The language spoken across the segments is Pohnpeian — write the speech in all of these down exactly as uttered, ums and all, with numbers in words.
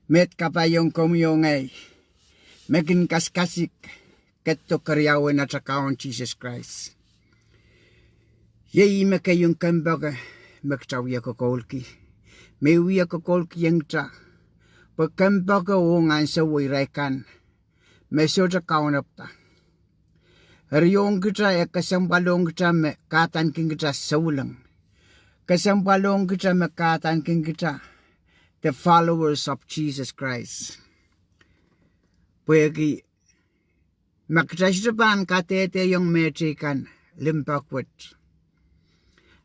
Met kapahiong komwi oh ngehi me kin kasikasik ketido keriau en atail Kaun Sises Krais. Iei me keieu kempoake me kitail wie kokoulki. Me I wie kokoulkihong kitail, pwe kempoake ong ansou oh irail kan me sohte kaunopada. Eri ong kitail, e kesempwal ong kitail me kahdaneki kitail souleng. Kesempwal ong kitail me kahdaneki kitail the followers of Jesus Christ. Pwehki ma kitail sohte pahn kadehdehiong mehteikan limpoak wet,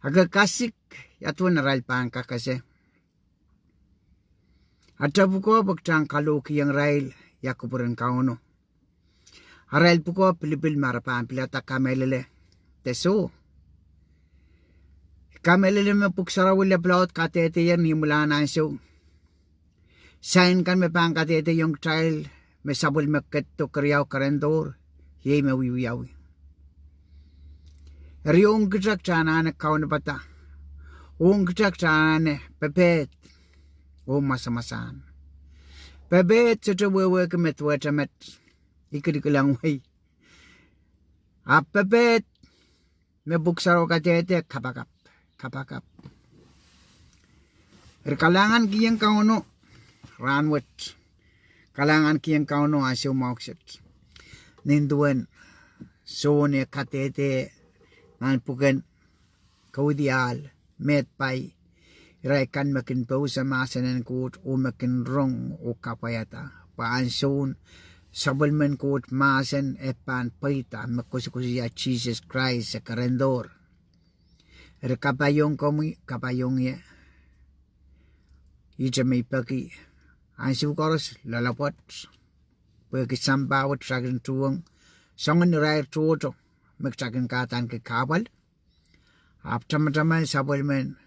a ke kasik ia duwen arail pahn kak ese. Ata pwukoa pwe kitail en kalohkihong irail ia kupwuren Kauno. Arail pwukoa pilipil ma re pahn pilada kamehlele de soh. Kamehlele me Pwuhk Sarawi lapalahn kadehdehier ni imwilahn ansou. Sain kan me pahn kadehdehiong kitail me sapwellime ketido keriau kerendohr, iei me wiewiawi. Eri ong kitail, kitail anahne kaunopada. Ong kitail, kitail anahne pepehd oh masamasahn. Pepehd sohte wehwehki me duwehte met, I kilikilang wei. Ahpw pepehd me Pwuhk Sarawi kadehde kapakap, kapakap. Eri kalahngan kihong Kauno rahnwet. Kalahngan kihong Kauno ansou mwahu kiset. Nin duwen Sohn eh kadehde nan pwuken Kaudiahl, meid pai, irail kan me kin pousehla mahsen en Koht oh me kin rong oh kapwaiada, pwe ansoun sapwellimen Koht mahsen e pahn pweida me koasokoasoia Sises Krais e kerendohr. Eri kapahiong komwi, kapahiong ie. Ihte me I peki, ansou koaros loalopwoat, pwehki sampah wet kitail kin tuhwong soangen irair tohto me kitail kin kahdaneki kahpwal. Ahpw tamataman sapwellimen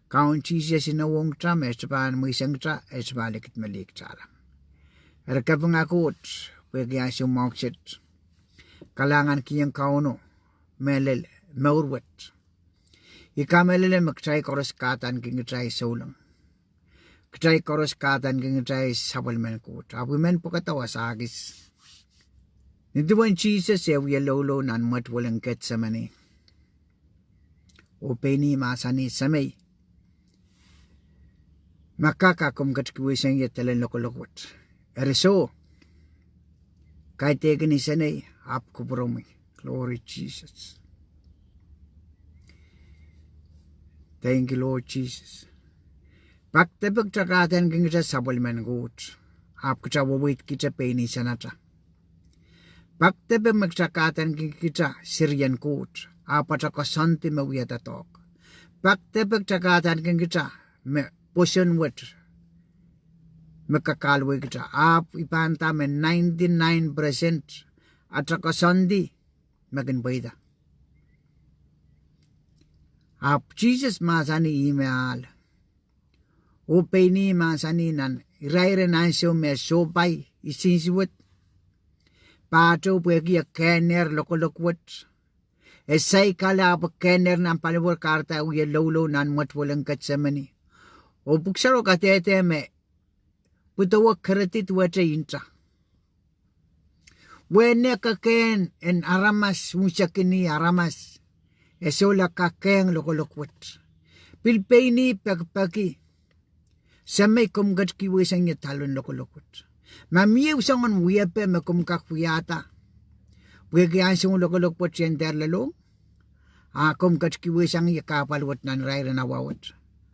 Kaun Sises inowo ong kitail me e sohte pahn mweisang kitail, e sohte pahn likidmeliktala. Eri kapinga Koht pwehki ansou mwahu kiset. Kalahngan kihong Kauno mehlel mour wet. I kamehlele me kitail koaros kahdaneki kitail souleng. Kitail koaros kahdaneki kitail sapwellimen Koht. Ahpw I men pwekada wasa kis. Nin duwen Sises eh wie loulou nan mwetuwel en Ketsemeni oh pein ih mahsanih, Semei, ma kak, a komw ketikihwei sang ie delen lokolok wet. Eri soh, kaidehkin insenei ahpw kupwuromwi. Glory Jesus. Thank you, Lord Jesus. Pak depe kitail kahdaneki kitail sapwellimen Koht, ahpw kitail weweidkihte pein insenata. Pak depe me kitail kahdaneki kitail serien Koht, ahpw atail koasoandi me wiahda doadoahk. Pak depe kitail kahdaneki kitail me pwoson wet me kak kahluwei kitail, ahpw I pahn nda me ninety-nine percent atail koasoandi me kin pweida. Ahpw Sises mahsanih ih me ahl. Oh pein ih mahsanih nan irair en ansou me e sohpai nsensuwed, pahtou pwehki e kehnehr lokolok wet. E saikala ahpw e kehnehr nan paliwar kahrehda e wie loulou nan mwetuwel en Ketsemeni. Oh Pwuhk Sarawi kadehde me pwudowe keredi duwehte nta. Wehne kekehn en aramas, unsekini aramas, e solahr kekehng lokolok wet. Pil pein ih pekipeki, Semei, komw ketikihwei sang ie dalen lokolok wet. Ma mie soangen wiepe me komw kak wiahda, pwehki ansoun lokolok wet I en dehr lelohng, a komw ketikihwei sang ie kahpwal wet nan irair en awa wet,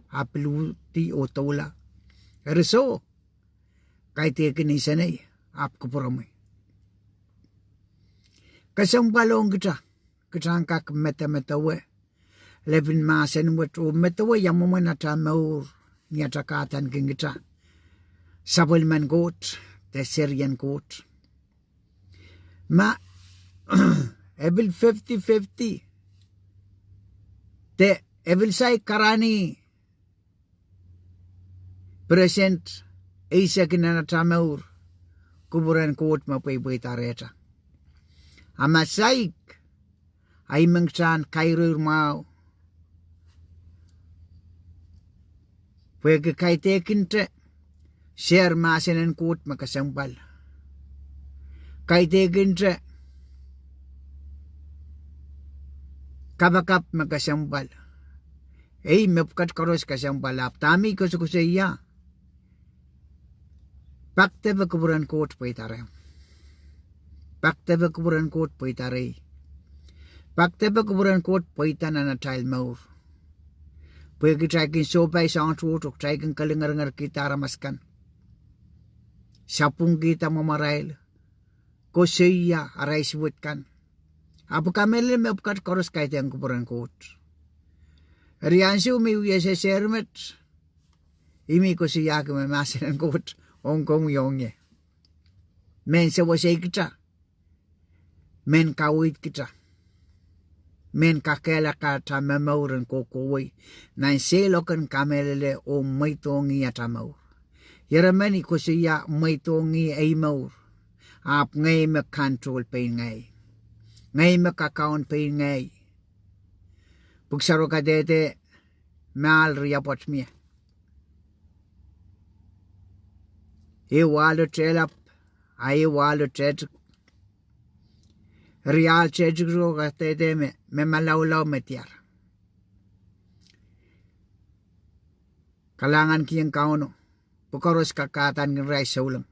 a pil uhdi oh doula. Eri soh, kaidehkin insenei ahpw kupwuromwi. Kesempwal ong kitail, kitail en kak medemedewe lepin mahsen wet oh medewe ia mwomwen atail mour ni atail kahdaneki kitail sapwellimen Koht de serien Koht. Ma e pil fifty fifty, de e pil saik karanih percent eisek nan atail mour kupwuren Koht me pweipweida rehtail. A ma saik, a I men kitail en kairoir mwahu, pwehki kaidehkinte Share mahsen en Koht me kesempwal. Kaidehkinte kapakap me kesempwal. Ei, mepwukat koaros kesempwal, ahpw dahme I koasokoasoia? Pak depe kupwuren Koht pweida rehmw. Pak depe kupwuren Koht pweida rehi. Pak depe kupwuren Koht pweida nan atail mour. Pwehki kitail kin sohpai soahng tohto, kitail kin kelingernger kihda aramas kan, sapwung kihda mwamwarail, koasoia arail suwed kan. Ahpw I kamehlele mepwukat koaros kaidehn kupwuren Koht. Eri ansou me I wia sehse met, I mih koasoiahki me mahsen en Koht ong komwi ong ie, mehn sewesei kita, mehn kaweid kita, mehn kakehlaka ata momour en kohkohwei nan seiloak en kamehlele oh mweidohng ih ata mour. Ieremen I koasoia mweidohng ih ei mour, ahpw ngehi me control pein ngehi. Ngehi me kakaun pein ngehi. Pwuhk Sarawio kadehde me ahl riapwoat mie, ehu ahlo tehlap, a ehu ahlo tehtik. Eri ahl tehtik roko kadehde me, me malaulau me diar. Kalahngan kihong Kauno, pwe koaros kak kahdaneki irail souleng.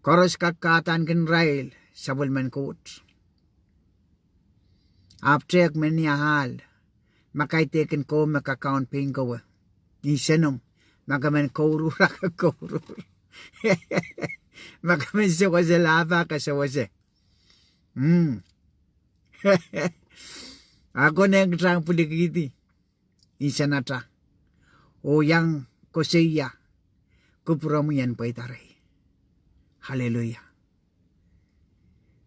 Koaros kak kahdaneki irail sapwellimen Koht. Ahpw tehk me ni ahl, ma kaidehkin kowe me kakaun pein kowe, insenomw, ma ke men kouruhr a ke kouruhr, ma ke men sewese lahpo a ke sewese. Mm. A konehng kita pwilikihdi insenata oh iang koasoia kupwuromwi en pweida rehi. Aleluia.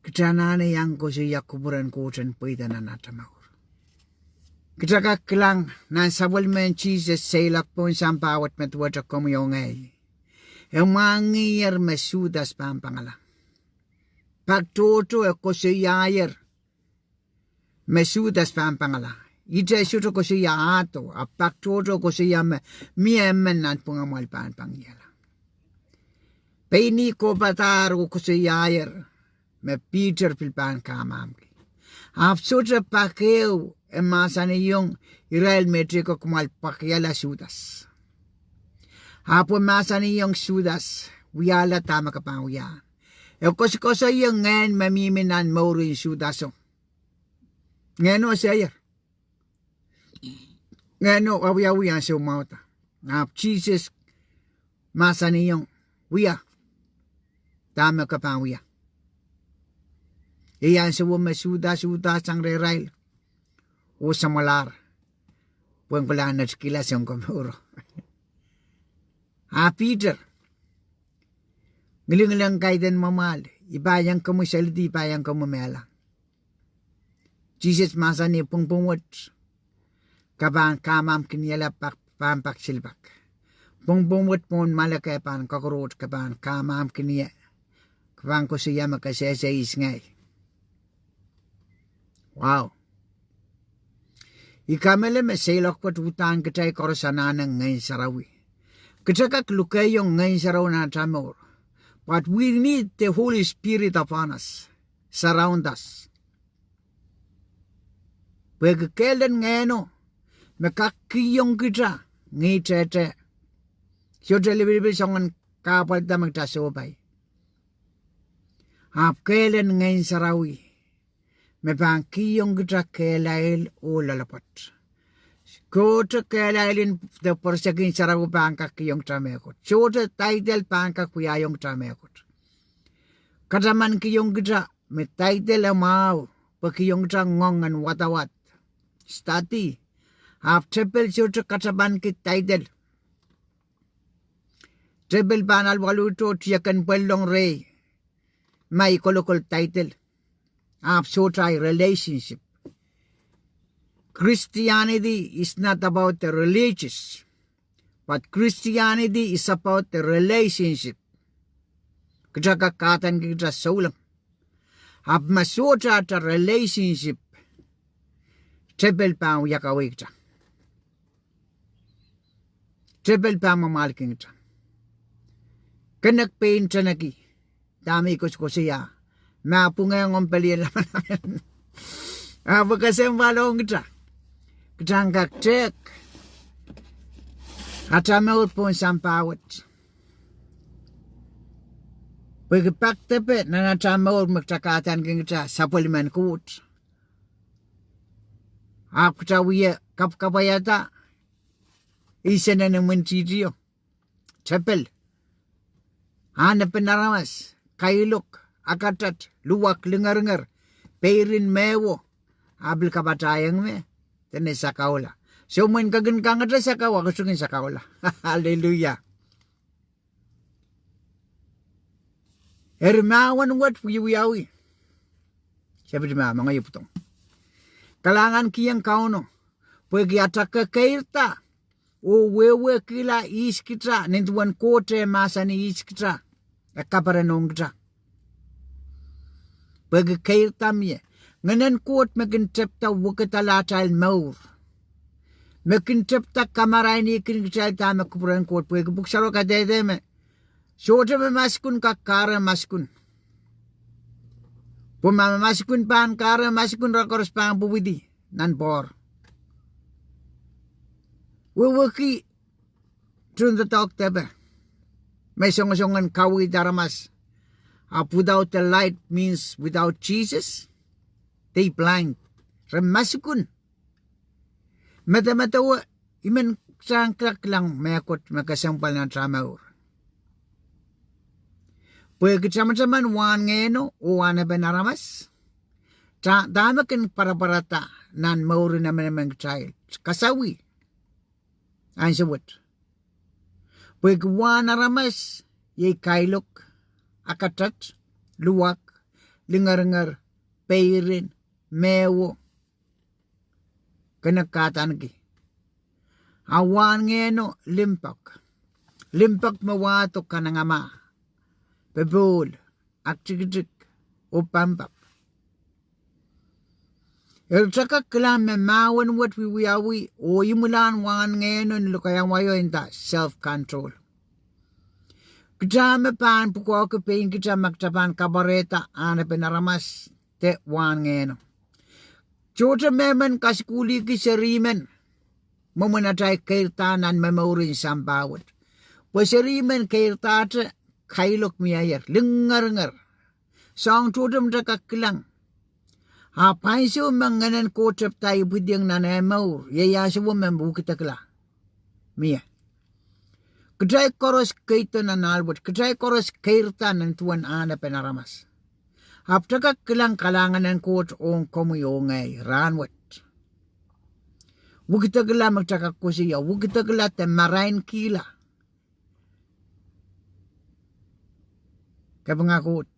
Kita anahne iang koasoia kupwuren Koht en pweida nan ata mour. Kita kak kilang nan sapwellimen Sises seiloak pohn sampah wet me duwehte komwi oh ngehi, e mwahngiher me Sudas pahn pangala. Pak tohto e koasoiaier me Sudas pahn pangala. Ihte sohte koasoia ahdo, a pak tohto koasoia me mie emen nanpwungamwail pahn pangihala. Pein ih kohpadahr oh koasoiaier me Piter pil pahn kamahmki. Ahpw sohte pak ehu e mahsanihong irail me teikan kumwail pakiala Sudas. Ahpw e mahsanihong Sudas, wiahla dahme ke pahn wia. E koasokoasoia ngehn me mihmi nan mouren Sudaso. Ngehno seier. Ngehno awiawi ansou mwahuda. Ahpw Sises mahsanihong, wia dahme ke pahn wia. Iei ansouo me Sudas uhdahsang rehrail oh samwalahr pwehn kohla netikihla Sounkomouro. A Piter, ngilingileng kaidehn mwamwahl, I pahn iang komwi selidi, I pahn iang komwi mehla. Sises mahsanih, pwongpwong wet ke pahn kamahmkiniala pak, pahn pak silpak. Pwongpwong wet pohn Malakai pahn kokourot ke pahn kamahmkinie, ke pahn koasoia me ke sehse ihs ngehi. Wow. I kamehlele me seiloak wet uhdahn kitail koaros anahne Ngehn Sarawi. Kita kak lukehiong Ngehn Sarawi nan ata mour. But we need the Holy Spirit upon us, surround us. Pwehki kehl en Ngehno me kak kihong kita ngihtehte. Sohte lipilipil soangen kahpwal da me kita sohpai. Ahpw kehl en Ngehn Sarawi me pahn kihong kita kehlail oh loalopwoat. Sohte kehlail en de pwerisek en sarawi pahn kak kihong kita mehkot. Sohte title pahn kak wiahiong kita mehkot. Kataman kihong kita me title e mwahu, pwe kihong kita ngoang en wadawad, study. Ahpw tepil sohte katamanki title. Tepil pahn alwaluhto tiahk en pwellong rehi ma I kolokol title. Ahpw sohte ahi relationship. Christianity is not about the religious, but Christianity is about the relationship. Kita kak kahdaneki kita souleng. Ahpw ma sohte ata relationship, tepil pahn wiahkawei kita. Tepil pahn mwamwahlki kita. Kenek pein teneki. Dahme I koasokoasoia. Ma pwungehng omw pelien lamalam en. Ahpw kesempwal ong kita. Kita en kak tehk ata mour pohn sampah wet. Pwehki pak depe nan ata mour me kita kahdaneki kita sapwellimen Koht. Ahpw kita wie kapwkapwaiada, insenenimwintihti o, tepel, ahnepen aramas, kailok, akatat, luwak, lingeringer, peirin, mehwo, ahpw pil kapatahieng me, dene sakaula. Soh, mwein ke kin kangete sakaula, ke sohte kin sakaula. Aleluia. Eri mahwen wet wiewiawi. Sepiti ma, ma ngehi pwudong. Kalahngankihong Kauno. Pwehki ata kekeirda oh wehwehkihla ihs kita, nin duwen Koht eh mahsanih ihs kita, e kaperen ong kita. Pwehki keirda mie. Ngehnen Koht me kin tepda wekidala atail mour. Me kin tepda kamarainihkin kitail dahme kupwuren Koht. Pwehki Pwuhk Sarawi kadehde me sohte me maskun kak kahre maskun. Pwe ma me maskun pahn kahre maskun, re koaros pahn pwupwidi nan poahr. Wehwehki tohndoadoahk depe me songosong en kaweid aramas. Ahpw without the light means without Jesus, they blind. Re maskun. Medemedewe, I men sang kak kilang mehkot me kesempwal nan ata mour. Pwehki tamataman wahn Ngehno oh ahnepen aramas, dahme kin pwarapwarada nan mouren emenemen kitail? Kasawih. Ansou wet. Pwehki wahn aramas iei kailok, akatat, luwak, lingeringer, peirin, mehwo, kenek kahdaneki. A wahn Ngehno limpoak. Limpoak me wahdo kanengamah, popohl, aktikitik, oh pampap. Eri kita kak kilang me mahwen wet wiewiawi oh imwilahn wahn Ngehno ni lokaiahn waio nda self-control. Kita me pahn pwukoahki pein kita ma kita pahn kapwarehda ahnepen aramas de wahn Ngehno. Sohte mehmen kasukuhlihki serihmen mwomwen atail keirda nan momouren sampah wet. Pwe serihmen keirdahte kailok mieier, lingeringer, soahng tohto me kita kak kilang. A pwain sou me Ngehnen Koht tepda ipwidiong nan eh mour, iei ansou me wukidekla mie. Kitail koaros keido nan ahl wet, kitail koaros keirda nin duwen ahnepen aramas. Ahpw kita kak kilang kalahngan en Koht ong komwi oh ngehi rahnwet. Wukidekla me kita kak koasoia, wukidekla de marainkihla. Kapinga Koht.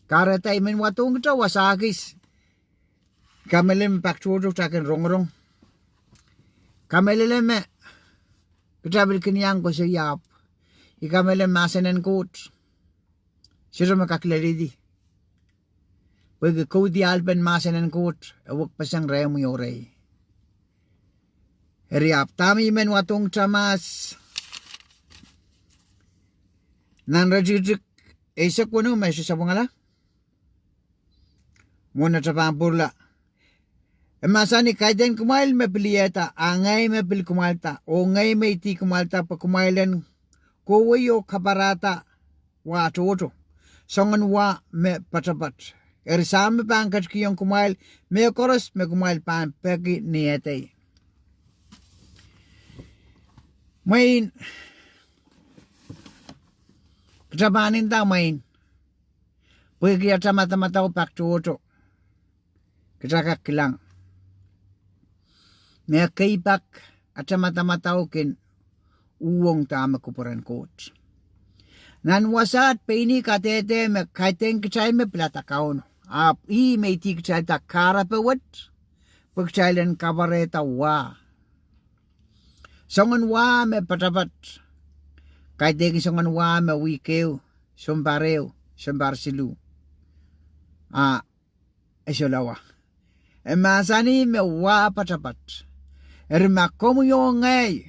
Kahrehda I men wadohng kita wasa kis. Kamehlele me pak tohto kita kin rongorong. Kamehlele me kita pil kin iang koasoia ahpw I kamehlele mahsen en Koht. Sohte me kak lelehdi. Pwehki kaudiahlpen mahsen en Koht e wekpeseng rehmwi oh rehi. Eri ahpw dahme I men wadohng kita mahs nan iretikitik eisek weneu me sohte sapwungala. Mwohn ata pahn pwurala. E mahsanih, kaidehn kumwail me pil iehda, a ngehi me pil kumwailda, oh ngehi me idih kumwailda, pwe kumwail en kohwei oh kaparahda wa tohto, soangen wa me poatopoat. Eri Sahm me pahn ketikihong kumwail mehkoaros me kumwail pahn peki ni edei. Mwein, kita pahn inda mwein. Pwehki ata madamadau pak tohto, kita kak kilang me ekei pak ata madamadau kin uhwong dahme kupwuren Koht. Nan wasaht pein ih kadehde me kaidehn kitail me pilada Kauno, ahpw ih me idih kitailda kahrepe wet, pwe kitail en kapwarehda wa. Soangen wa me poatopoat. Kaidehkin soangen wa me wihk ehu, sounpar ehu, sounpar siluh, a e solawa. E mahsanih me wa poatopoat. Eri ma komwi oh ngehi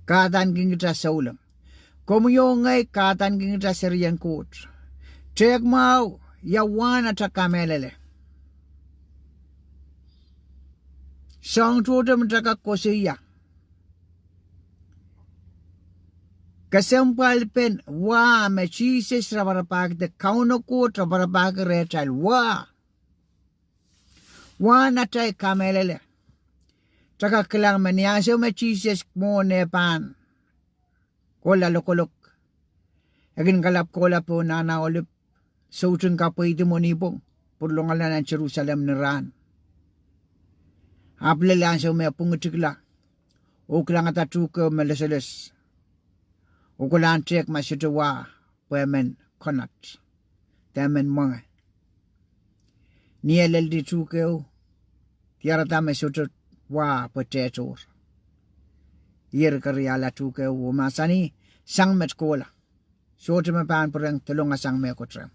Kahdaneki kita souleng. Komwi oh ngehi kahdaneki kita serien Koht. Tehk mwahu, ia wahn ata kamehlele? Soahng tohto me kita kak koasoia. Kesempwalpen wah me Sises raparapahki de Kauno Koht raparapahki rehtail wah. Wahn atail kamehlele. Kita kak kilang me ni ansou me Sises mwohn eh pahn kohla lokolok, e kin kalap kohla pohn Nahna Olip, soutik kapweidi mwohn ipwong, pwuralongala nan Serusalem ni rahn. Ahpw lel ansou me e pwungitikla oh kilangada tuhkehu me loselos, oh kolahng tehk ma sohte wah, pwe e men konot, de e men mwenge. Ni e leldi tuhkehu, diarada me sohte wah pwe tehtohr. Eri keriahla tuhkehu oh mahsanih, sang met kohla. Sohte me pahn pwurehng dolungasang mehkot rehmw.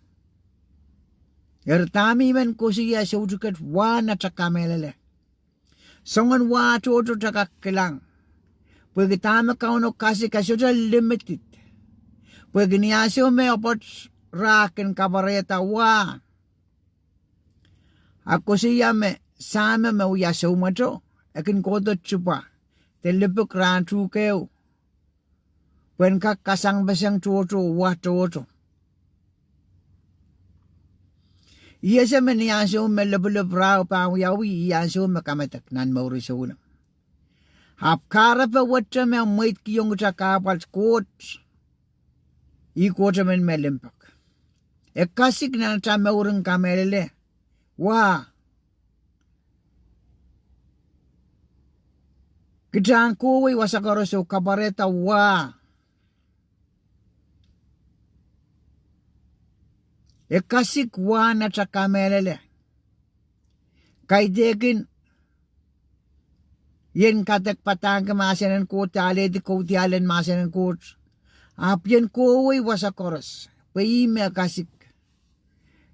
Eri dahme I men koasoia, soutiket wahn ata kamehlele. Soangen wah tohto kita kak kilang. Pwehki dahme Kauno kasik e sohte limited. Pwehki ni ansou me oapwoat rah kin kapwarehda wah, a koasoia me Sahmo me wia soumweto, e kin kohdo tupwa, de lipwuk rahn tuhkehu, pwehn kak kasangpeseng tohto, wah tohto. I ese me ni ansou me lopilop rahu pahn wiawi, ih ansou me kamedek nan mour en souleng. Ahpw kahrepe wette me mweidkihong kita kahpwal, Koht, ih Kohtemen me limpoak. E kasik nan ata mouren kamehlele wah. Kitahn kohwei wasa koaros oh kapwarehda wah. E kasik wahn ata kamehlele. Kaidehkin I en kadek padahngki mahsen en Koht, alehdi kaudiahl en mahsen en Koht. Ahpw I en kohwei wasa koaros, pwe ih me kasik.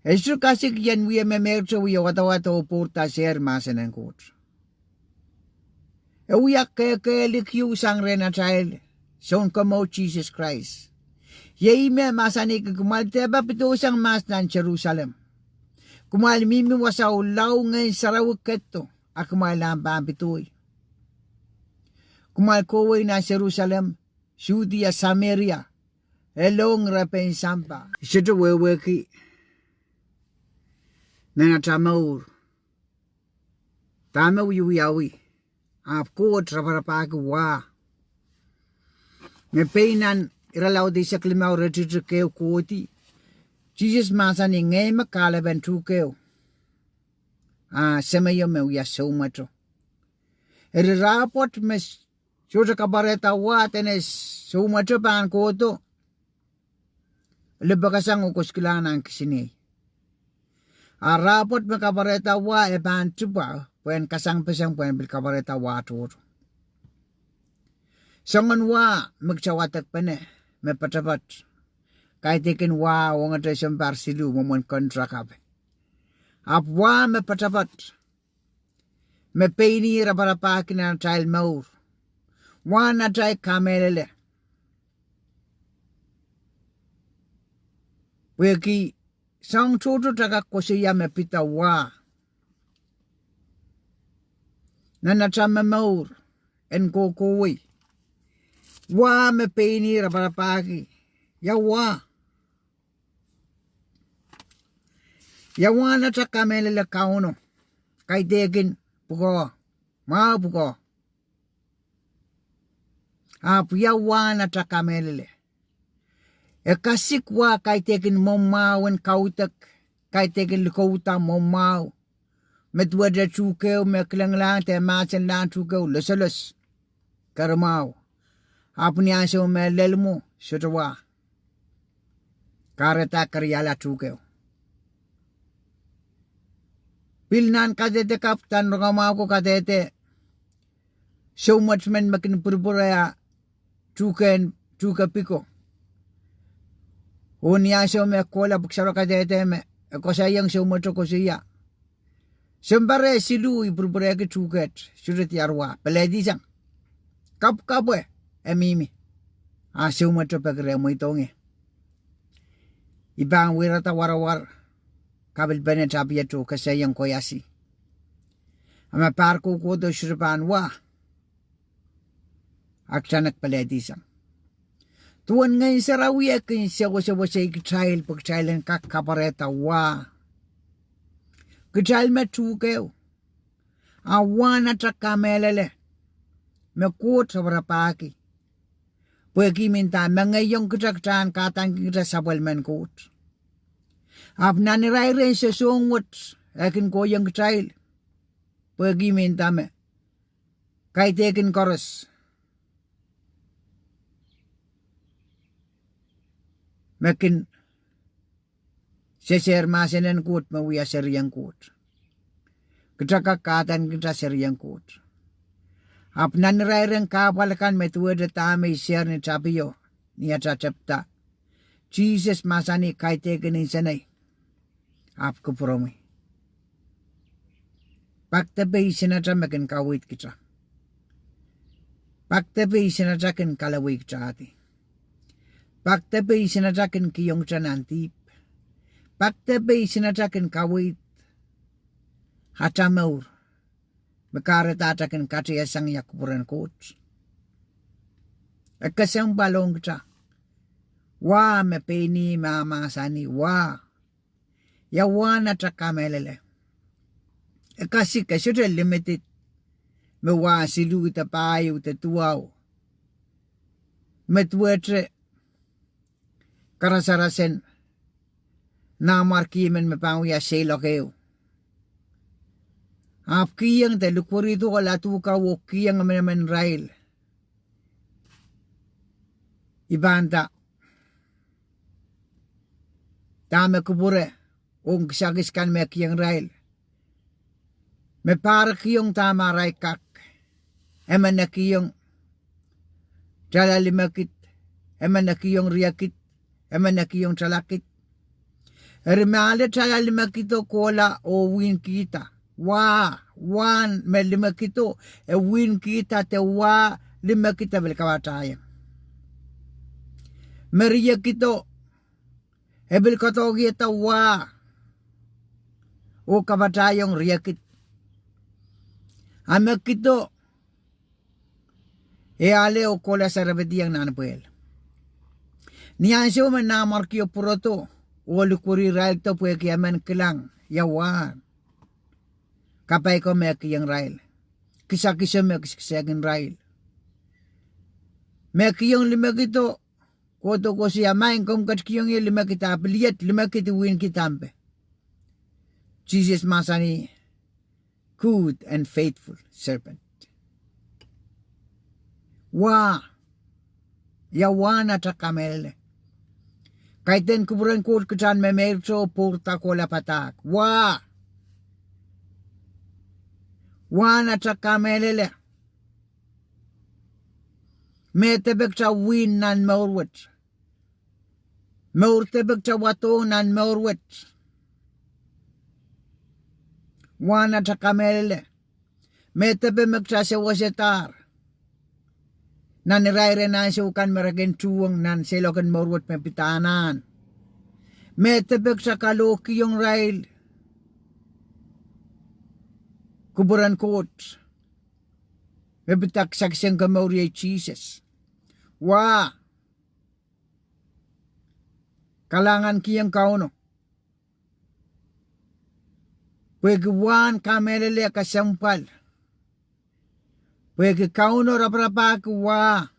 E sohte kasik I en wie memehkte wie wadawad oh pwourda sehr mahsen en Koht. E wia kehkehlik ieu sang rehn atail Sounkomour Sises Krais. Iei me mahsanihki, kumwail dehpa pidosang mahs nan Serusalem. Kumwail mihmi wasao lao Ngehn Sarawi ketido, a kumwail ahpw pahn pidohi. Kumwail kohwei nan Serusalem, Sudia, Sameria, elohng ire pein sampah. I sohte wehwehki nan ata mour dahme wiewiawi, ahpw Koht raparapahki wah. Me pein nan irelaud eisek limau, iretikitik ehu kohdi, Sises mahsanih, Ngehi me kahlepen tuhkehu, a Semeio me wia soumweto. Eri rahpwoat me sohte kapwarehda wah dene soumweto pahn kohdo, lipwekasang oh kosikilang nan kisiniei. A rahpwoat me kapwarehda wah, e pahn tupwa, pwehn kasangpeseng, pwehn pil kapwarehda wah tohto. Soangen wah me kita wadekpene, me poatopoat, kaidehkin wah ongete sounpar siluh mwomwen contract ape. Ahpw wah me poatopoat, me pein ih raparapahki nan atail mour, wahn atail kamehlele. Pwehki soahng tohto kita kak koasoia me pid wah nan ata momour en kohkohwei. Wah me pein ih raparapahki. Ia wah? Ia wahn ata kamehlele Kauno? Kaidehkin pwukoa, mwahu pwukoa. Ahpw ia wahn ata kamehlele? E kasik wah kaidehkin mwomwahu en kaudok, kaidehkin likouda mwomwahu, me duwehte tuhkehu me kilenglahng de mahsenlahng tuhkehu loselos, kerimwahu. Ahpw ni ansou me lel mwo, sohte wah, kahrehda keriahla tuhkehu. Pil nan kadehde kapw, nan rongamwahu ko kadehde soumwet men me kin pwurpwure ah tuhke, tuhke piko. Oh ni ansou me kohla pwuhk sarawi kadehde me e koasoaiong soumweto koasoia, sounpar siluh I pwurpwurehki tuhket, sohte diar wah, pelehdi sang. Kapwkapwe. e mihmi. A soumweto peki re mweidohng ie. I pahn wiarada warawar kapilpene tapioto kesehong koiasi. A ma pahr kohkohdo sohte pahn wa, a kitail en kak pelehdihsang. Duwen Ngehn Sarawi e kin sewesewese kitail pwe kitail en kak kapwarehda wa. Kitail me tuhke, a wahn atail kamehlele me Koht raparapahki. Pwehki mendahte mengeiong kitail, kitail en kahdaneki kitail sapwellimen Koht. Ahpw nan irair en sosohng wet e kin kohiong kitail, pwehki mendahte me kaidehkin koaros me kin sesehr mahsen en Koht me wia serien Koht. Kitail kak kahdaneki kitail serien Koht. Ahpw nan irair en kahpwal kan me duwehte dahme I sehr ni tapio, ni atail tepda, Sises mahsanih, kaidehkin nsenei, ahpw kupwuromwi. Pak depe nsenatail me kin kaweid kitail. Pak depe nsenatail kin kalowehkitahdi. Pak depe nsenatail kin kihong kitail nan dihp. Pak depe nsenatail kin kaweid atail mour, me kahrehda atail kin katehsang ia kupwuren Koht. E kesempwal ong kitail. Wa me pein ih me mahsanih wa. Ia wahn atail kamehlele. E kasik, e sohte limited me wa siluh de pahieu de duwau. Me duwehte karasarasen nanmwarki men me pahn wia seiloak ehu. Ahpw kiheng de likwerihdo oh ladu kau oh kiheng emenemen irail. I pahn nda, dahme kupwure ong kisakis kan me kiheng irail. Me pahrekihong dahme arail kak. Emen e kihong tala limekid, emen e kihong riekid, emen e kihong talakid. Eri me ale tala limekido kohla oh wihnkihda, wa, wahn me limekido, e wihnkihda de wa limekid e pil kapatahiong. Me riekido, e pil koadoahkihda wa oh kapatahiong riekid. A me kido, e ale oh kohla serepediong nan pwehl. Ni ansou me nanmwarkio pwurodo oh likwerih irail do pwehki emen kilang ia wahn, kapai ko me kihong irail, kisakiso me kiskisehkin irail. Me kihong limekido, kohdo koasoia, maing, komw ketikihong ie limekid, a pil iet limekid I wihnkihda mpe. Sises mahsanih, good and faithful servant. Wa, ia wahn atail kamehlele. Kaidehn kupwuren Koht kitail me meirto pwourda kohla padahk. Wa, wahn atail kamehlele. Me depe kitail wihn nan mour wet, mour depe kitail wadohng nan mour wet, wahn atail kamehlele. Me depe me kitail sewesedahr nan irair en ansou kan me re kin tuhwong nan seiloaken mour wet me pid anahn. Me depe kitail kalohkihong irail kupwuren Koht me pid kisakis en komour iei Sises. Wa, kalahngankihong Kauno. Pwehki wahn kamehlele kesempwal. Pwehki Kauno raparapahki wa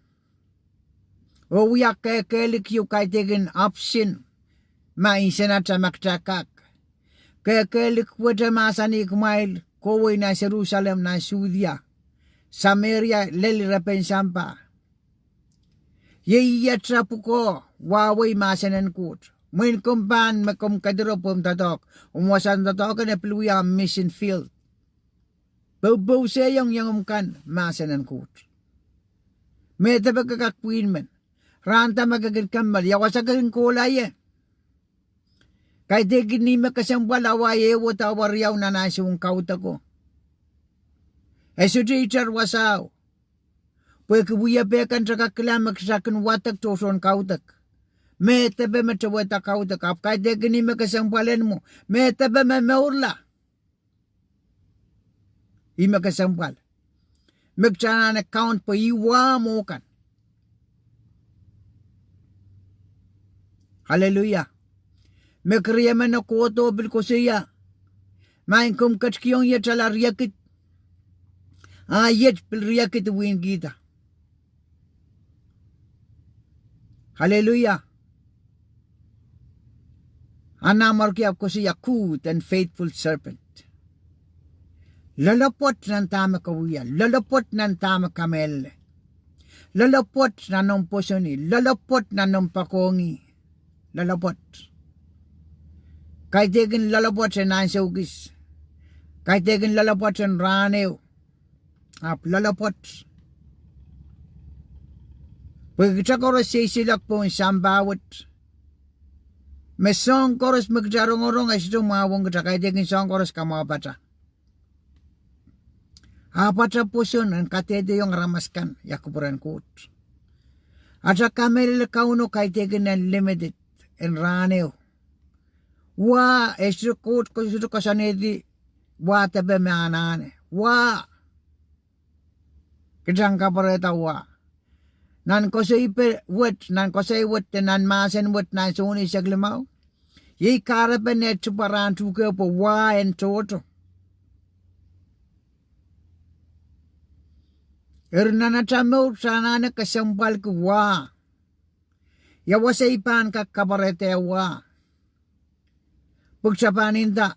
oh wia kehkehlik ieu kaidehkin option ma nsenatail ma kitail kak. Kehkehlik wet e mahsanih, kumwail kohwei nan Serusalem, nan Sudia, Sameria, lel irepen sampah. Iei iet pwukoa wahwei mahsen en Koht. Mwein komw pahn me komw kediropw omw doadoahk, omw wasahn doadoahk en e pil wia mission field. Poupousehiong iengomw kan mahsen en Koht. Me depe ke kak pwihn men, rahnda ma ke kin kemel, ia wasa ke kin kohla ie? Kaidehkin ni me kesempwal awa ehu de awa riau nan ansoun kaudoko, e sohte itar wasao. Pwehki wiepe kan te kak kilang me kita kin wadek tohtohn kaudok. Me depe me towehda kaudok, ahpw kaidehkin ih me kesempwal en mwo. Me depe me mourla. Ih me kesempwal. Me kita anahne kaun pwe ih wa mwo kan. Aleluia. Me kerieme ne kohdo pil koasoia, maing, komw ketikihong iet ala riekid, a iet pil riekid wihnkihda. Aleluia. A nanmwarki ahpw koasoia, good and faithful servant. Loalopwoat nan dahme ke wia, loalopwoat nan dahme kamehlele. Loalopwoat nan omw pwoson ih, loalopwoat nan omw poakohng ih. Loalopwoat. Kaidehkin loalopwoat en ansou kis. Kaidehkin loalopwoat en rahn ehu. Ahpw loalopwoat. Pwe kita koaros seiseilok pohn sampah wet. Me soahng koaros me kita rongorong e sohte mwahuwong kita, kaidehkin soahng koaros kamwahupata. Ahpw ata pwoson en kadehdehiong aramas akan, ia kupwuren Koht. Ata kamehlele Kauno kaidehkin en limited en rahn ehu. Wa, e sohte Koht, Koht sohte koasoanehdi wa depe me anahne. Wa. Kita en kapwarehda wa. Nan koasoi wet, nan koasoi wet de nan mahsen wet nan Sohn eisek limau, iei kahrepen eh tipwa rahn tuhke pwe wa en tohto. Eri nan ata mour kita anahne kesempwalki wa. Ia wasa I pahn kak kapwarehda wa? Pwe kita pahn nda,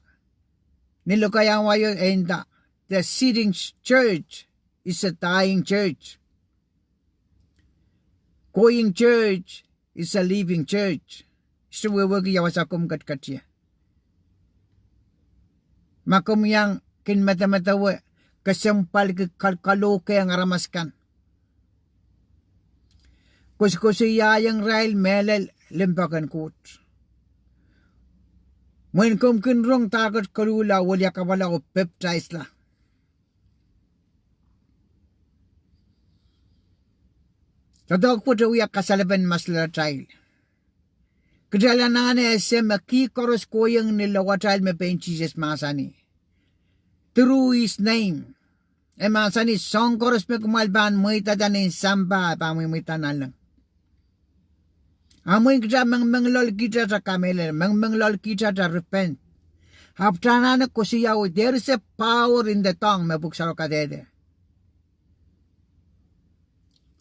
ni lokaiahn wai e nda, the sitting church is a dying church. Going church is a living church. Sohte wehwehki ia wasa komw ketiket ie. Ma komw iang kin medemedewe, kesempwalki kal-, kalohkehng aramas akan, koasokoasoiaiong irail mehlel limpoak en Koht. Mwein komw kin rong dahkot koluhla, weliakapwala oh pepdaisla. Doadoahk wet e wia kasalepen maslatail. Kitail anahne ese me kih koaros kohieng ni lowatail me pein Sises mahsanih. Through his name. E mahsanih soahng koaros me kumwail pahn mweidada nin sampah e pahn mweimweida nanleng. A mwein kita mengmengloalkihda ata kamehlele, mengmengloalkihda ata repent, ahpw kita anahne koasoia, there is a power in the tongue, me pwuhk sarawio kadehde.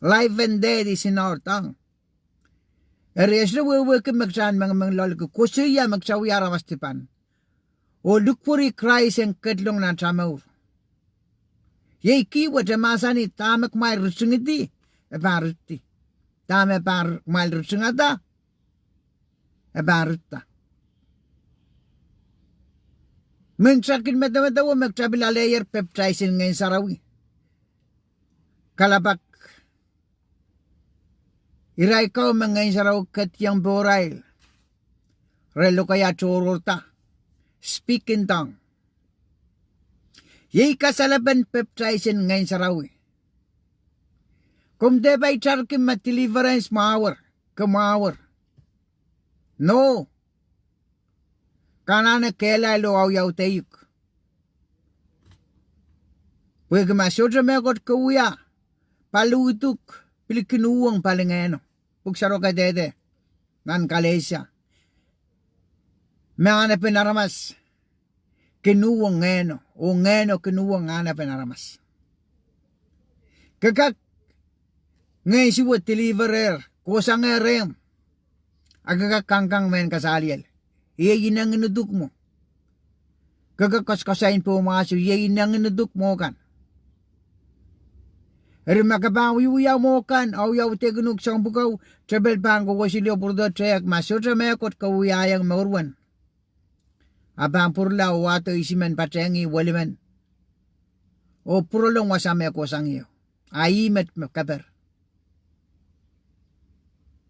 Life and death is in our tongue. Eri e sohte wehwehki me kita en mengmengloalki, koasoia me kita wia aramas dipan oh likwerih Krais en ketlong nan ata mour. Iei kih wet, e mahsanih dahme kumwail ritingidi, e pahn ritingada. Dahme pahn, kumwail ritingada, e pahn ritingada. Mwein kita kin medemedewe me kita pil aleier pepdaisin Ngehn Sarawi, kalelapak irail ko me Ngehn Sarawi ketiong pohrail, re lokaia tohrohrda, speak in tongue. Iei kasalepen pepdaisin Ngehn Sarawi. Komw dehr pahn itarki me deliverance mwahuier, ke mwahuier. No. Ke anahne kehlail oh audaudehuk. Pwehki ma sohte mehkot ke wia, pali uduk pil kin uhwong pali Ngehno. Pwuhk Sarawio kadehde nan Kalesia me anahnepen aramas kin uhwong Ngehno, oh Ngehno kin uhwong anahnepen aramas. Ke kak ngehn suwe deliverer, kohsangehr ehmw, a ke kak kangkang mehn kasaliel, iei inengin uduk mwo. Ke kak koasoakoasoai pohmwahso, iei inengin uduk mwo kan. Eri ma ke pahn wiewia mwo kan, audaudehkin uhk soahng pwuko, tepel pahn kohkohseli oh pwurodo tehk, ma sohte mehkot ke wiahiong mour wet, a pahn pwurala oh wahdo isimen patehng ih welimen oh pwurolong wasa me kohsang ie. A ih met me keper.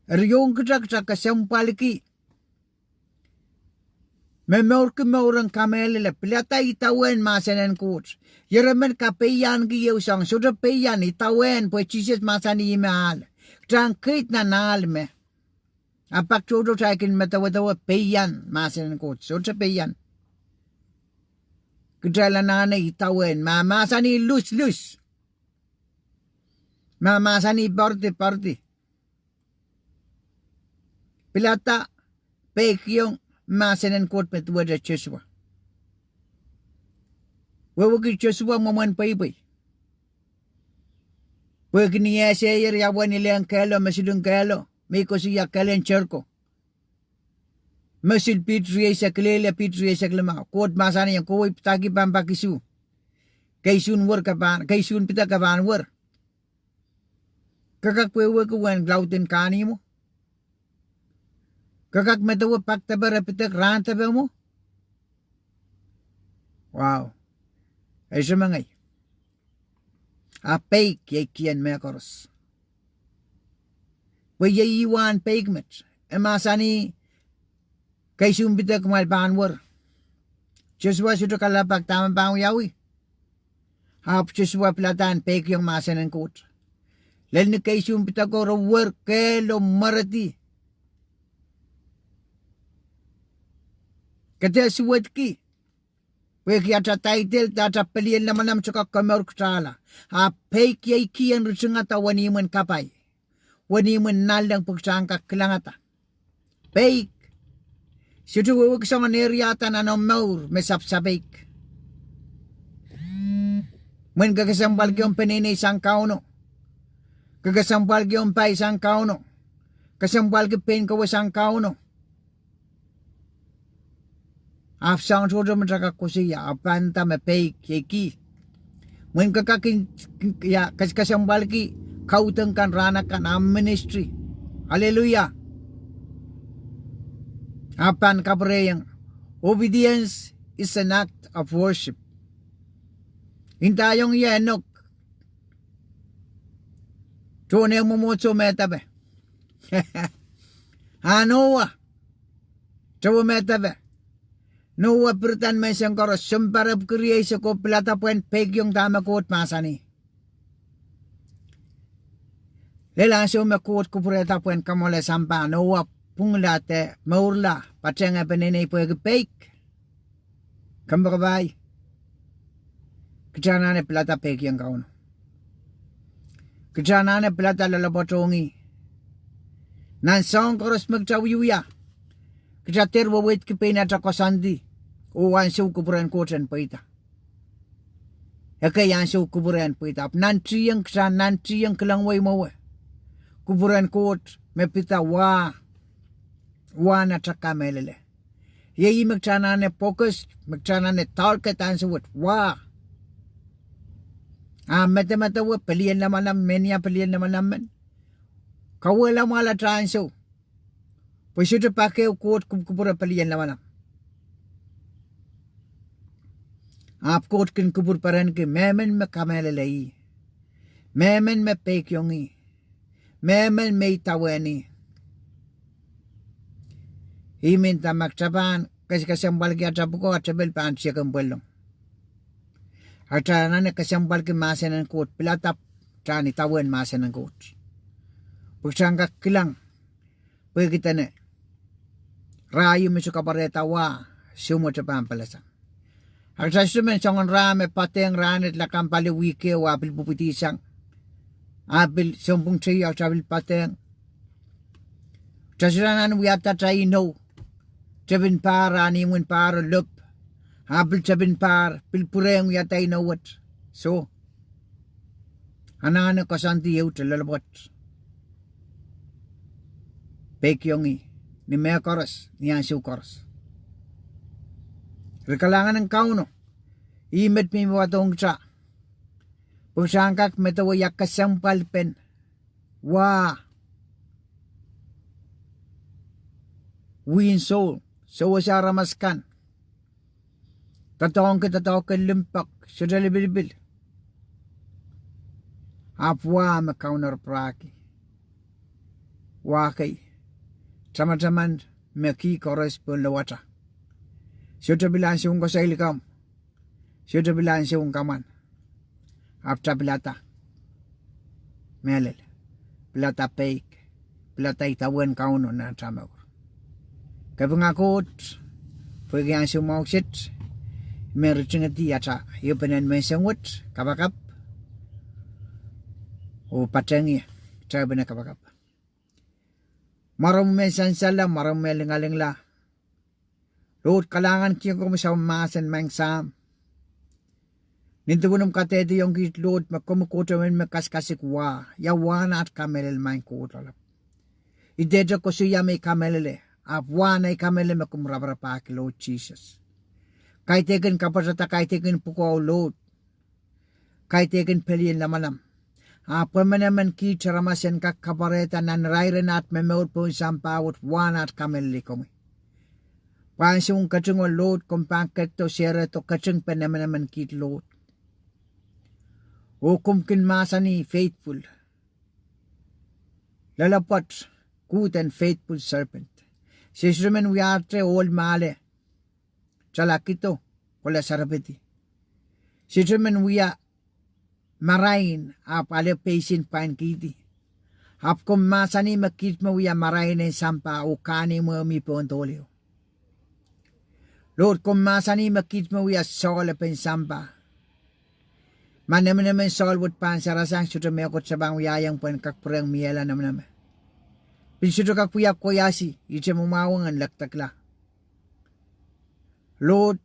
Eri ong kita, kita kesempwalki Me mourki mouren kamehlele, pilada idawehn mahsen en Koht. Ieremen kapeianki ehu soahng, sohte peian, idawehn, pwe Sises mahsanih me ahl. Kita en keid nan ahl me. A pak tohto kitail kin medewedewe peian mahsen en Koht, sohte peian. Kitail anahne idawehn, ma mahsanih luslush. Ma mahsanih poaridi, poaridi. Pilada peikiong mahsen en Koht me duwehte Sosua. Wehwehki Sosua mwomwen pweipwei. Pwehki ni e esehier ia uwen ilehn kehlo, mosul en kehlo, me I koasoia, kehlen Seriko. Mosul piht rieisek, lel piht rieisek limau. Koht mahsanihong, kohwei padahki pahn pak isuh. Keisuhn wor ke pahn, keisuhn pidek ke pahn wer. Ke kak wehwehki uwen lauden kahnihmwo? Ke kak medewe pak depe re pidek rahn depe mwo? Wow. Ese mengei. A peik iei kien mehkoaros. Pwe iei ih wahn peik met. E mahsanih, keisuhn pidek kumwail pahn wer. Sosua sohte kalelapak dahme pahn wiawi. Ahpw Sosua pilada en peikiong mahsen en Koht. Lel ni keisuhn pideko re wer kehlo mweredi. Ke dehr suwedki. Pwehki atail title, atail pelien lamalam sohte kak komour kitailla. A peik iei kien ritingada wenihmwen kapai. Wenihmwen nanleng pwe kitail en kak kilangada. Peik. Sohte wehwehki soangen area da nan omw mour me sapsapeik. Mwein ke kesempwalki omw peneinei sang Kauno. Ke kesempwalki omw pai sang Kauno. Kesempwalki pein kowe sang Kauno. Ahpw soahng tohto me kitail kak koasoia, ahpw pahn nda me peik iei kih. Mwein ke kak, ia, ke kesempwalki kaudok kan, rahn akan, ahmw ministry. Aleluia. Ahpw pahn kapwurehiong, obedience is an act of worship. Ndaiong ie Enok, tohn eh mwomwohdiso me depe. A Noah, towe me depe. Noah pirida menseng koaros, sounpar epwiki rieisek oh pilada pwehn peikiong dahme Koht mahsanih. Lel ansou me Koht kupwurehda pwehn kamoale sampah, Noah pwungla de mourla, patehng eh peneinei pwehki peik. Kompoakepahi, kitail anahne pilada peikiong Kauno. Kitail anahne pilada loalopwoatohng ih. Nan soahng koaros me kitail wiewia, kitail dehr weweidki pein atail koasoandi oh ansou kupwuren Koht en pweida. Ekei ansou kupwuren pweida. Ahpw nantihong, kitail nantihong kilengwei mwowe kupwuren Koht me pid wa, wahn atail kamehlele. Iei ih me kitail anahne focus, me kitail anahne target ansou wet, wa. A medemedewe pelien lamalam, mehnia pelien lamalam men, kauwehla mwahl atail ansou. Pwe sohte pak ehu Koht kupwukupwure pelien lamalam. Ahpw Koht kin kupwur perenki mehmen me kamehlele ih, mehmen me peikiong ih, mehmen me idawehn ih. Ih me nda ma kitail pahn kes-, kesempwalki atail pwukoa, atail pil pahn tiekempwellong. A kitail anahne kesempwalki mahsen en Koht, pilada kitail en idawehn mahsen en Koht, pwe kitail en kak kilang, pwehki dene rahieu me sohte kapwarehda wa, soumwet pahn palasa. A kitail sohte men soangen rah me patehng rahnwet, lakapw pali wihk ehu, a pil pwupwidisang, a pil sounpwong teio, a kitail pil patehng. Kitail sohte anahne wiahda atail inou, tepin pahr, a ni imwin pahr o lop, a pil tepin pahr, pil pwurehng wiahda inou wet. Soh, anahne koasoandi ehute loalopwoat, peikiong ih ni mehkoaros, ni ansou koaros. Eri kalahngan en Kauno, ih met me I wadohng kitail, pwe kitail en kak medewe ia kesempwalpen wa, wihn soul, sewese aramas akan, doadoahngki doadoahk en limpoak, sohte lipilipil. Ahpw wa me Kauno rapwurahki, wa kei, tamataman me kih koaros pohn lowata. Sohte pil ansoun koasoailikamw. Sohte pil ansoun kamwan. Ahpw ta pilada mehlel, pilada peik, pilada idawehn Kauno nan atail mour. Kapinga Koht pwehki ansou mwahu kiset me ritingedi atail ehupenen menseng wet kapakap oh patehng ie. Kitail pahn kapakap. Mwaromwi me sansalla, mwaromwi me lingalingla, Lord, kalahngan kihong komwi soangen mahsen, Maing Sahm. Nin duwen omw kadehdehiong kiht, Lord, me komwi Koht emen me kasikasik wa. Ia wahn aht kamehlele, Maing Koht Lapalap? I dehte koasoia me I kamehlele, ahpw wahn ei kamehlele me komw raparapahki, Lord Jesus. Kaidehkin kapwatahda, kaidehkin pwukoa, Lord. Kaidehkin pelien lamalam. Ahpw emenemen kiht aramas en kak kapwarehda nan irairen aht momour pohn sampah wet wahn aht kamehlele komwi. Pwe ansoun ketingo, Lord, komw pahn ketido, serehdo, ketingpen emenemen kiht, Lord. Oh komw kin mahsanih faithful, loalopwoat, good and faithful servant. Se sohte men wiahte ohl me ale tala kido, kohla serepedi. Se sohte men wia marain ahpw ale peisin pwain kihdi. Ahpw komw mahsanih me kiht me wia marain en sampah oh kahnimw me mi pohn dohl ehu. Lord, komw mahsanih me kiht me wia sohlepen sampah. Ma nemenemen sohl wet pahn sarasang, sohte mehkot se pahn wiahiong pwehn kak pwurehng miehla nemeneme. Pil sohte kak wia koiasi, ihte mwomwahwong en lekdekla. Lord,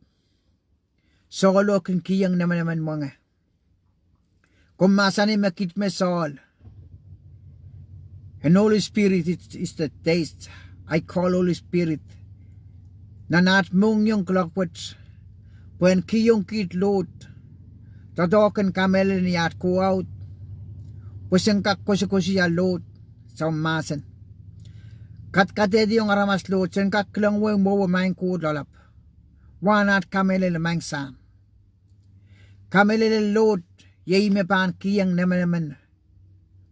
sohlo kin kihong nemenemen mwenge. Komw mahsanih me kiht me sohl. And Holy Spirit, it is the taste. I call Holy Spirit nan aht mohngiong kuloak wet, pwehn kihong kiht, Lord, doadoahk en kamehlele ni aht kowahu, pwe sen kak koasokoasoia, Lord, soangen mahsen. Kadkadehdehiong aramas, Lord, sen kak kilang wehi mwowe, Maing Koht Lapalap. Wahn aht kamehlele, Maing Sahm. Kamehlele, Lord, iei me pahn kihong nemenemen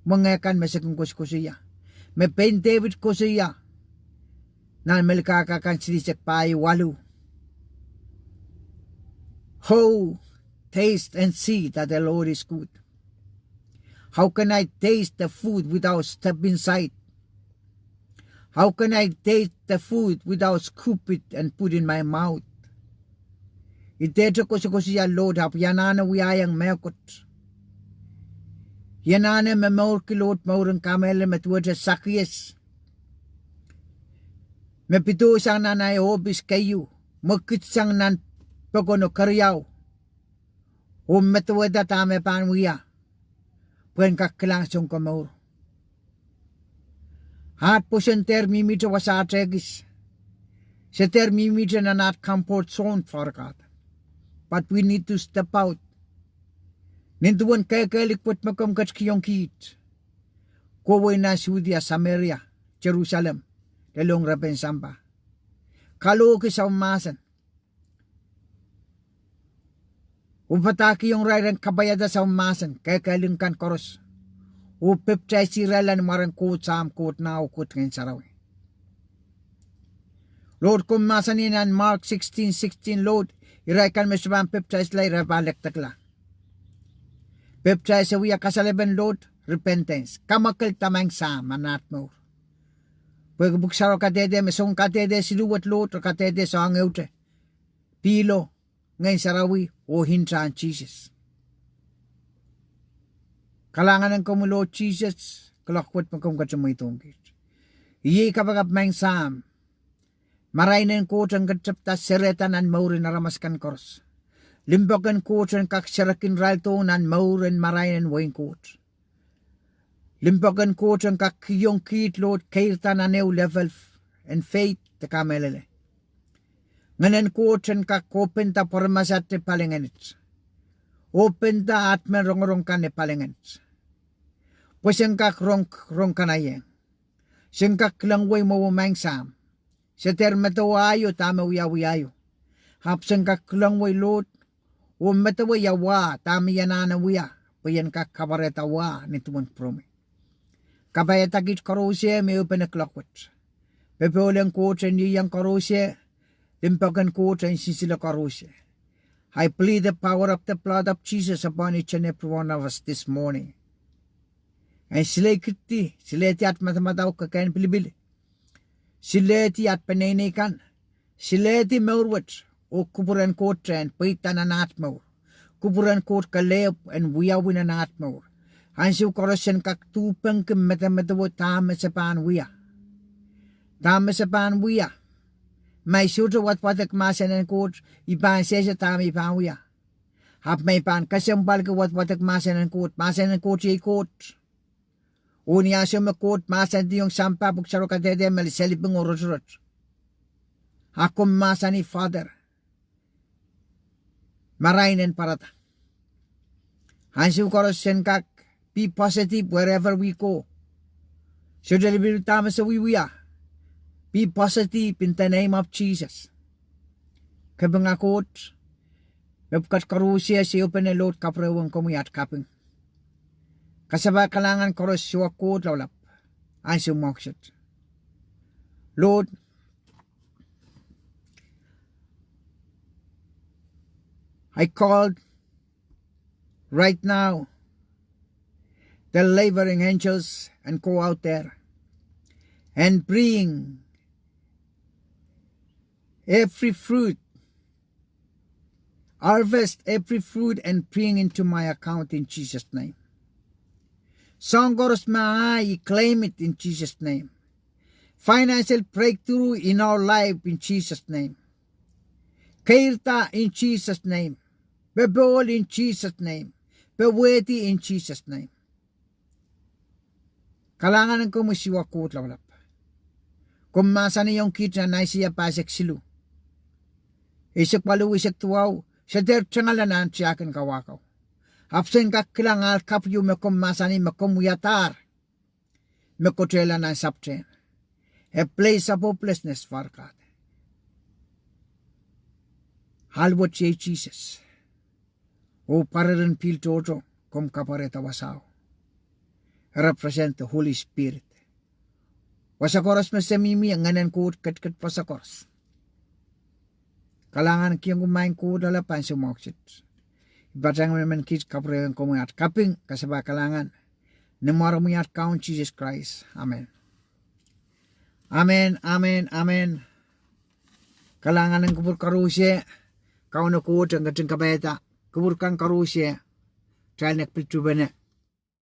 mwenge kan me se kin koasokoasoia, me Pein Dehpit kosoia nan Melkahka kan silihsek pahieu waluh. Oh, taste and see that the Lord is good. How can I taste the food without step inside? How can I taste the food without scoop it and put in my mouth? I dehte koasokoasoia, Lord, ahpw I anahne wiahiong mehkot. I anahne momourki, Lord, mouren kamehlele me duwehte Sakies, me pidoisang nan ahi ohpis keieu, mwekidsang nan pokon oh keriau, oh medewehda dahme pahn wia, pwehn kak kilang sounkomour. Aht pwoson dehr mihmihte wasaht ekis. Se dehr mihmihte nan aht comfort zone, Father God. But we need to step out. Nin duwen kehkehlik wet me komw ketikihong kiht, kohwei nan Sudia, Sameria, Serusalem, lelohng repen sampah. Kalohki soangen mahsen. Oh padahkihong irail en kapaiada soangen mahsen, kehkehlik kan koaros, oh pepdaisih irail nan mwaren Koht Sahm, Koht Nah, oh Koht Ngehn Sarawi. Lord, komw mahsanih nan Mark sixteen sixteen, Lord, irail kan me sohte pahn pepdaisla, irail pahn lekdekla. Pepdais e wia kasalepen, Lord, repentance, kamwakelda Maing Sahm nan aht mour. Pwehki Pwuhk Sarawi kadehde me soun kadehde siluh wet, Lord, re kadehde soahng ehute: pihlo, Ngehn Sarawi, oh ntahn Sises. Kalahngan en komwi, Lord Jesus, kuloak wet me komw ketin mweidohng kiht. Iei kapakap, Maing Sahm. Marain en Koht en ketin tepda serehda nan mouren aramas kan koaros. Limpoak en Koht en kak serehkin irail dohng nan mouren marain en wehin Koht. Limpoak en Koht en kak kihong kiht, Lord, keirda nan ehu level en faith de kamehlele. Ngehn en Koht en kak openda pwaramasat ni palingenet, openda aht mehn rongorong kan ni palingenet, pwe sen kak rong, rong kanaiehng. Sen kak kilengwei mwowe, Maing Sahm. Se dehr medewe aio dahme wiawi aio, ahpw sen kak kilengwei, Lord, oh medewe ia wa, dahme I anahne wia, pwe I en kak kapwarehda wa nin duwen kupwuromwi. Kapaiada kiht koaros me ehupene kuloak wet. Popohl en Koht en ieiang koaros, limpoak en Koht en sinsile koaros. I plead the power of the blood of Jesus upon each and every one of us this morning. En sileikidi, silehdi aht madamadau, kekehn pilipil, silehdi aht peneinei kan, silehdi mour wet, oh kupwuren Koht en pweida nan aht mour. Kupwuren Koht kelehpw en wiawi nan aht mour. Ansou koaros sen kak duhpengki medemedewe dahme se pahn wia. Dahme se pahn wia. Ma I sohte wadwadek mahsen en Koht, I pahn sehse dahme I pahn wia. Ahpw ma I pahn kesempwalki wadwadek mahsen en Koht, mahsen en Koht iei Koht. Oh ni ansou me Koht mahsanihong sampah, pwuhk sarawio kadehde me seliping oh rotorot. A komw mahsanih, Father, marain en pwarada. Ansou koaros sen kak be positive wherever we go. Sohte lipilipil dahme se wiewia. Be positive in the name of Jesus. Kapinga Koht, mepwukat koaros, se ehupene Lord kapwurehweng komwi aht kaping. Kasapahl kalahngan koaros Siohwa Koht Lapalap, ansou mwahu kiset. Lord, I call right now the laboring angels and go out there and bring every fruit, harvest every fruit and bring into my account in Jesus' name. Soahng koaros me ahi, I claim it in Jesus' name. Financial breakthrough in our life in Jesus' name. Keirda in Jesus' name. Popohl in Jesus' name. Powehdi in Jesus' name. Kalahngan en komwi Siohwa Koht Lapalap. Komw mahsanihong kiht nan Aiseia pahisek siluh, eisek waluh, eisek duwau, se dehr tengala nan tiahk en kawahkau. Ahpw sen kak kilang ahl kapw ieu me komw mahsanih me komw wiadahr, me kotehla nan sapwtehn. A place of hopelessness, Father God. Ahl wet iei Sises. Oh pwarer en pihl tohto, komw kapwarehda wasao. Represent the Holy Spirit. Wasa koaros me se mihmi, Ngehn en Koht ketiket wasa koaros. Kalahngan kihong komwi maing Koht Lapalap ansou mwahu kiset. I patehng emenemen kiht kapwurehweng komwi aht kaping, kasapahl kalahngan, ni mwaren omwi aht Kaun Sises Krais. Amen. Amen, amen, amen. Kalahngan en kupwur koaros, Kauno Koht en ketin kapaiada kupwur kan koaros, kitail en kak pil tuhpene